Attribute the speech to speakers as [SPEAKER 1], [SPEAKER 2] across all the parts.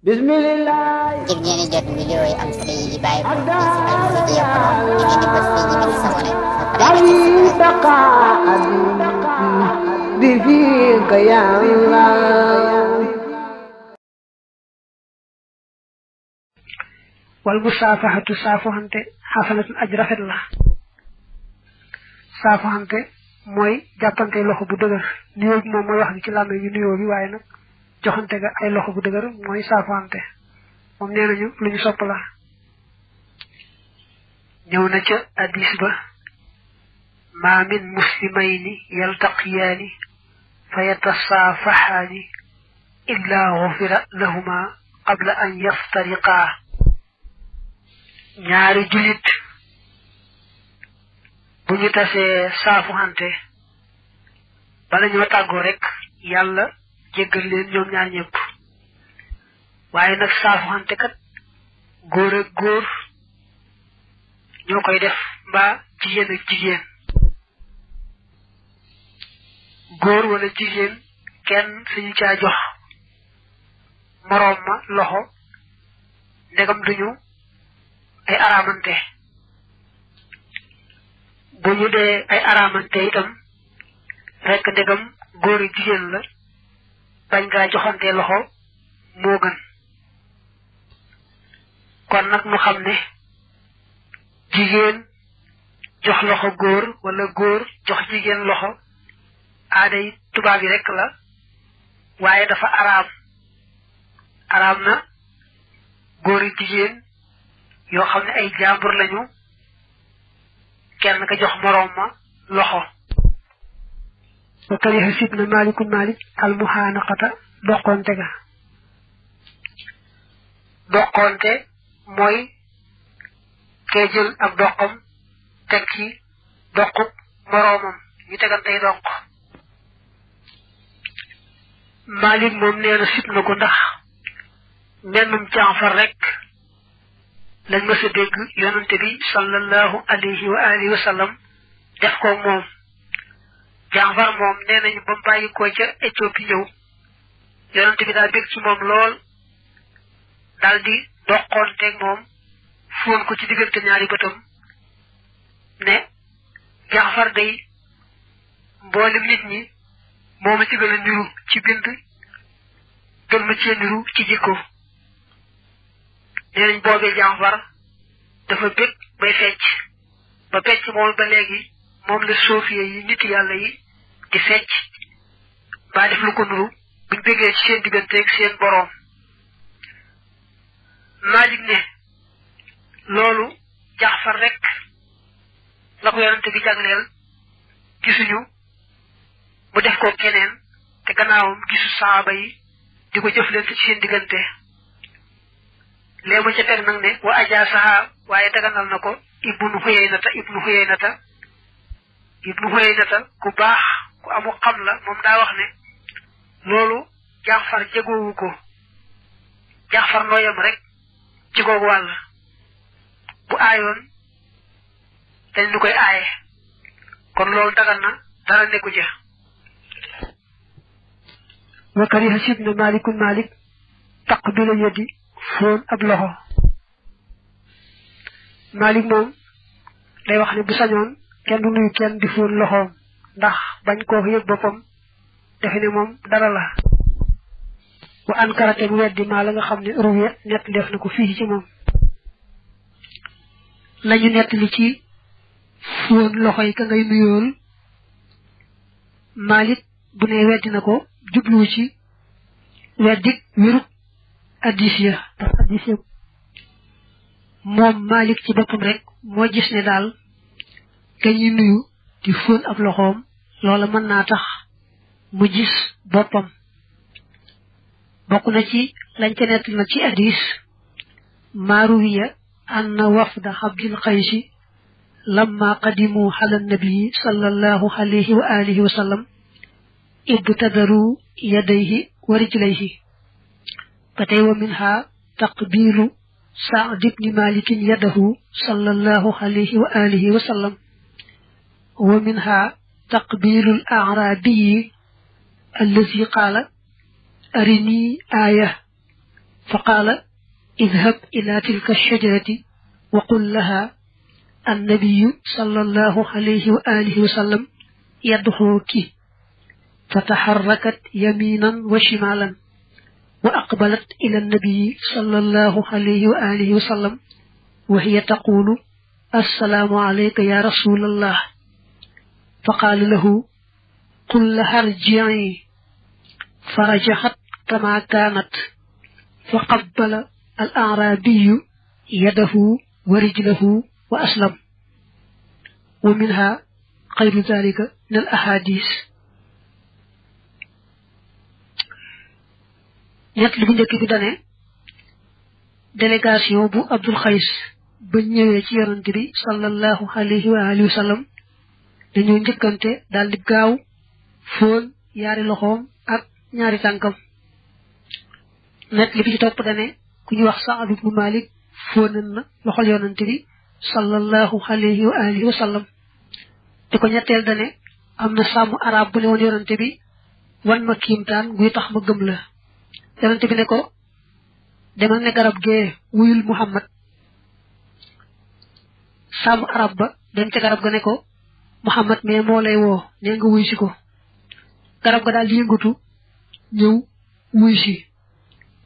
[SPEAKER 1] Bismillah.
[SPEAKER 2] ngir ngeen jot vidéo yi am solo yi bàyyi ko ci Al-Mouridiyyah Pro ngeen di bës fii ñu bind s'abonné
[SPEAKER 1] بفيك يا الله
[SPEAKER 3] والمصافحة صافحante حسنة أجر الله صافحante mooy jàppante loxo bu dëgër nuyoo bi moom mooy wax ni ci làmmiñ ñu nuyoo bi waaye nag joxante ga ay loxo bu dëgër mooy saafante moom nee nañu lu ñu sopp la ñëw na ca hadis ba ma min muslimayni yaltaqiyaani fa yatasaafaxaani illa gufira lahuma qabla an yaftariqaa ñaari julit bu ñu tasee saafuxante bala ñoo tàggoo rek yàlla jéggal leen ñoom ñaar ñëpp waaye nag saafuxante kat góor ak góor ñoo koy def mbaa jigéen ak jigéen góor wala jigéen kenn suñu caa jox moroom ma loxo ndegam duñu ay araamante bu ñu dee ay araamante itam rekk ndegam góor ak jigéen la bañ ngaa joxante loxo moo gën kon nag mu xam ne jigéen jox loxo góor wala góor jox jigéen loxo aaday tubaab yi rekk la waaye dafa araam na góor ak jigéen yoo xam ne ay jàmbur lañu kenn ka jox moroom ma loxo wa kariha sib na malikun malik al muhanaqata doqonte ga doqonte mooy kee jël ab doqam teg ci doqub moroomam ñu tegantey doq malik moom nee na sib na ko ndax mennum Jaafar rek lañ ma sa dégg yonante bi sallallahu alayhi wa alihi wa sallam def ko moom Jaafar moom nee nañu ba mu bàyyi ko ca Éthiopie ñëw yonante bi daal bég ci moom lool daal di doqoonteeg moom fóon ko ci diggante ñaari bëtam ne Jaafar day mboolem nit ñi moo ma ci gën a niru ci bind gën ma cee niru ci jikko nee nañ boobee Jaafar dafa bég bay fecc ba fecc moom ba léegi moom la soofiye yi nit yàlla yi di fecc ba def lu ko nuru buñ bégee ci seen digganteeg seen boroom Maalik ne loolu Jaafar rek la ko yonante bi jagleel gisuñu mu def ko keneen te gannaawam gisu saaba yi di ko jëflante ci seen diggante léegi ma ca teg nag ne wa ajaasaha waaye daganal na ko ibnu Huyaynata ku baax ku amu xam la moom daa wax ne loolu Jaafar jegoowu ko Jaafar nooyam rek ci googu wàll bu aayoon dañ lu koy aaye kon loolu dagan na dara nekku ja wa kariha sib na malikun malik taqbila yadi fóon ab loxo malik moom day wax ne bu sañoon kenn du nuyu kenn di fóon loxoom ndax bañ koo yëg boppam defe ne moom dara la wa ankarate bu weddi maa la nga xam ne ruwiya nett def na ko fii ci moom lañu nett li ci fóon loxo yi ka ngay nuyool malik bu ne weddi na ko jubluwu ci weddik wéruk addis ya ndax addis ya moom malik ci boppam rek moo gis ne daal ka ñuy nuyu di fóon ab loxoom loola mën naa tax mu gis boppam bokk na ci lañ ca nett nag ci addis maaruwiya anna wafda abdil qaysi lamma qadimu ala nabii sallallahu alayhi wa alihi wa sallam ibtadaru yadayhi wa rijlayhi batay wa minha taqbilu Sa'd ibn Malik yadahu sallallahu alayhi wa alihi wa sallam wa minha taqbilu al-a'rabi alladhi qala arini aya فقال اذهب إلى تلك الشجرة وقل لها النبي صلى الله عليه وآله وسلم يدعوك. فتحركت يمينا وشمالا وأقبلت إلى النبي صلى الله عليه وآله وسلم وهي تقول السلام عليك يا رسول الله. فقال له قل لها ارجعي. فرجعت كما كانت فقبل الأعرابي يده ورجله وأسلم. ومنها غير ذلك من الأحاديث. ñett li bu njëkk bi dane délégation bu Abdul Xays ba ñëwee ci yonante bi sallallahu alayhi wa alihi wa sallam dañoo njëkkante daal di gaaw fóon yaari loxoom ak ñaari tànkam. ñett li bi ci topp dane ku ñu wax Saad ibnu Malik fóonan na loxol yonante bi sallallahu alayhi wa alihi wa sallam. di ko ñetteel dane am na sàmm arab bu ne woon yonante bi wan ma kiimtaan guy tax ma gëm la. yonante bi ne ko demal ne garab gee wuyul Muhammad. sàmm arab ba dem ca garab ga ne ko Muhammad mais moo lay woo nee nga wuy si ko. garab ga daal di yëngatu ñëw wuy si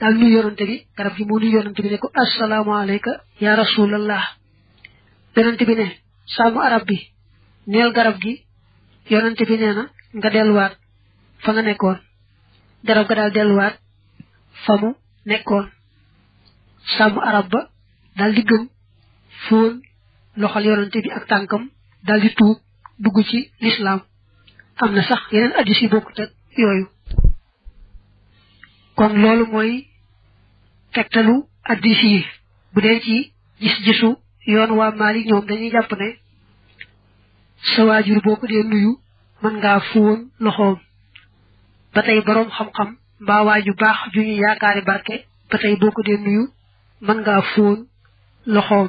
[SPEAKER 3] daal nuyu yonante bi garab gi moo nuyu yonante bi ne ko assalaamu alayka ya rasulallah. yonante bi ne sàmm arab bi neel garab gi yonante bi nee na nga delluwaat fa nga nekkoon. garab ga daal delluwaat fa mu nekkoon. sàmm arab ba daal di gëm fóon loxol yonante bi ak tànkam daal di tuub dugg ci lislaam. am na sax yeneen addis yi bokkut ak yooyu. kon loolu mooy tegtalu addis yi. bu dee ci gis-gisu yoon waa Maalik ñoom dañuy jàpp ne sa waajur boo ko dee nuyu mën ngaa fóon loxoom. ba tey boroom xam-xam mbaa waaju baax ju ñu yaakaari barke ba tey boo ko dee nuyu mën ngaa fóon loxoom.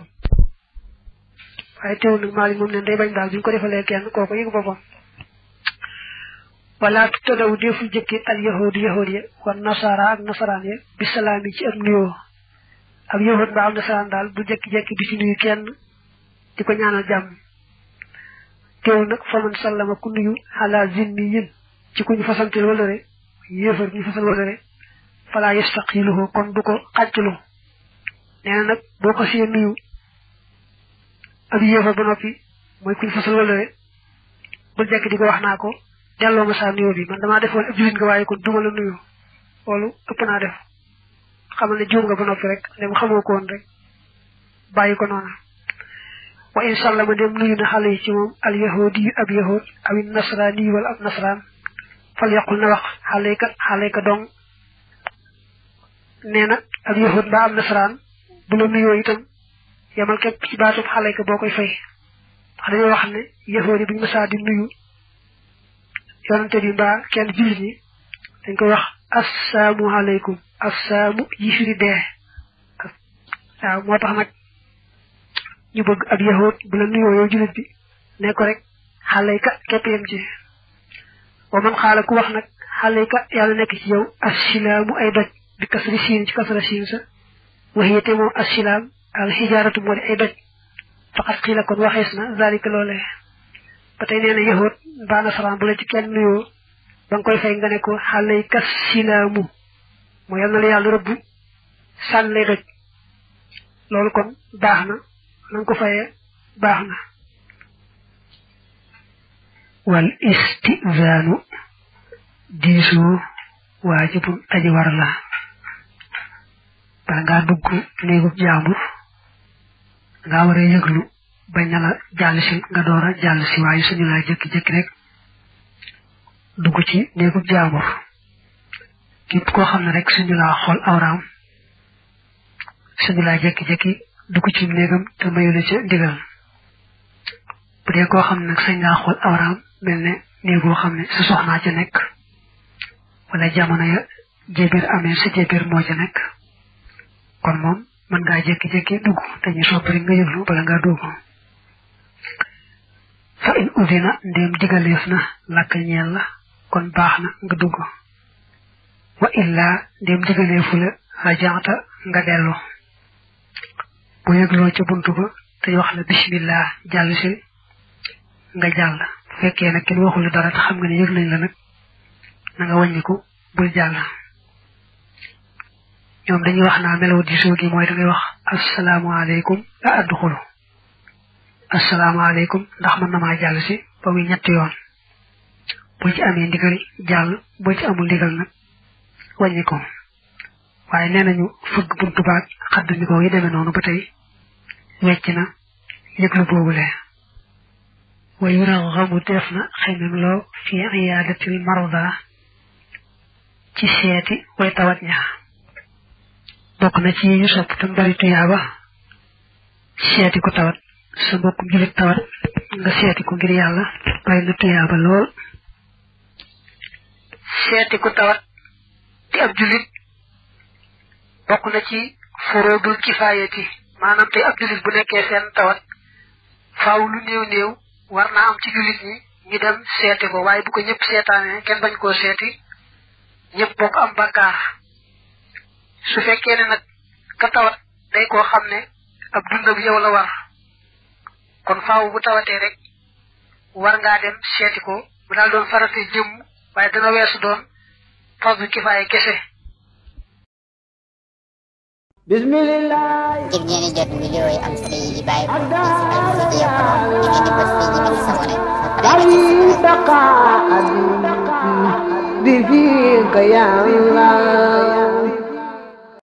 [SPEAKER 3] waaye teewul nag Maalik moom ne day bañ daal bu ñu ko defalee kenn kooku yëgu boppam. wala tadaw deful jëkki al yahud ya wan nasara ak nasaraan ya bi salaami ci ak nuyoo. ab yahud mbaa am nasaraan daal bu jëkki-jëkki bi ci nuyu kenn di ko ñaanal jàmm. teewul nag fa man sallama ku nuyu ala zimmiyin ci ku ñu fasantil walëre yéefar ñu fasal walëre fala yastaqiluhu kon du ko xàcclu. nee na nag boo ko see nuyu ab yéefar ba noppi mooy ku ñu fasal walëre bul jekk di ko wax naa ko delloo ma saa nuyoo bi man damaa defoon ab jullit nga waaye kon duma la nuyu. loolu ëpp naa def. xamal ne juum nga ba noppi rek dem xamoo ko woon rek bàyyi ko noona. wa in sallama dem nuyu na xale yi ci moom al yahudi ab yahud aw nasrani wala ab nasraan fal yaqul na wax xaleyka dong. nee na ab yahud mbaa am nasraan bu la nuyoo itam yamal képp ci baatub xaleyka boo koy fay. ndax dañoo wax ne yahud yi buñu masaa di nuyu yonante bi mbaa kenn jullit ñi dañ koy wax assaamu aleykum. assaamu yi firi dee. waaw moo tax nag ñu bëgg ab yahud bu la nuyoo yow jullit bi ne ko rek xaleyka képp yem ci. wa man xaala ku wax nag xaleyka yàlla nekk ci yow assilaamu ay doj bi kasri siin ci kasra siin sa waxiyete moom assilaam al xijaaratu moo di ay doj faqat xiila kon waxees na zalika loolee. ba tey nee na yahud mbaa nasaraan bu la ci kenn nuyoo ba nga koy fay nga ne ko xaleyka silaamu moo yal na la yàlla rëbb sànni lay doj. loolu kon baax na na nga ko fayee baax na. wal istizaanu diisoo waajibun aji war la. bala ngaa dugg néegub jaambur ngaa war a yëglu bañ na la jàll si nga door a jàll si waaye suñu laa jëkki-jëkki rek dugg ci néegub jaambur. képp koo xam ne rek suñu laa xool awraam suñu laa jëkki-jëkki dugg ci néegam te mayu la ca ndigal. bu dee koo xam ne nag sañ laa xool awraam mel ne néegoo xam ne sa soxnaa ca nekk wala jamono ya jébéer amee sa jébéer moo ca nekk kon moom mën ngaa jékki-jékki dugg te ñu sopp rek nga yëglu bala ngaa dugg. fa in udina ndéem digaleef na lakk ñeel la kon baax na nga dugg. wa illa ndéem digaleefu la rajaata nga dellu bu yëgloo ca buntu ba te wax la bismillah jàll si nga jàll bu fekkee nag kenn waxul dara te xam nga ne yëg nañ la nag na nga wàññiku bul jàll ñoom dañuy wax naa melaw diisoo gi mooy da ngay wax asalaamaaleykum a adduxulu asalaamaaleykum ndax mën na maa jàll si ba muy ñetti yoon boo ci amee ndigal jàll boo ci amul ndigal nag wàññi ko waaye nee nañu fëgg buntu baag xaddami ko yi demee noonu ba tey wecc na yëglu boobule wa yuraghabu def na xemem loo fi iyaadatil marda ci seeti way tawat ña bokk na ci ñu sopp tam bari tuyaaba seeti ko tawat sa mbokkum julit tawat nga seeti ko ngir yàlla bari na tuyaaba lool seeti ko tawat di ab julit bokk na ci furoodul kifaayati maanaam tey ab julit bu nekkee seen tawat faaw lu néew néew war naa am ci julit ñi ñu dem seeti ko waaye bu ko ñëpp seetaanee kenn bañ koo seeti ñëpp bokk am bakkaar su fekkee ne nag ka tawat day koo xam ne ab dundam yow la war kon faaw bu tawatee rek war ngaa dem seeti ko bu daal doon farate jëmm waaye dana weesu doon fardu kifaaya kese
[SPEAKER 1] bismillah
[SPEAKER 2] ngir ngeen di jot vidéo yi am solo yi bàyyi ko ci Alfayda Pro ngeen di bës fii ñu bind s'abonné
[SPEAKER 1] bi fiika ya Allah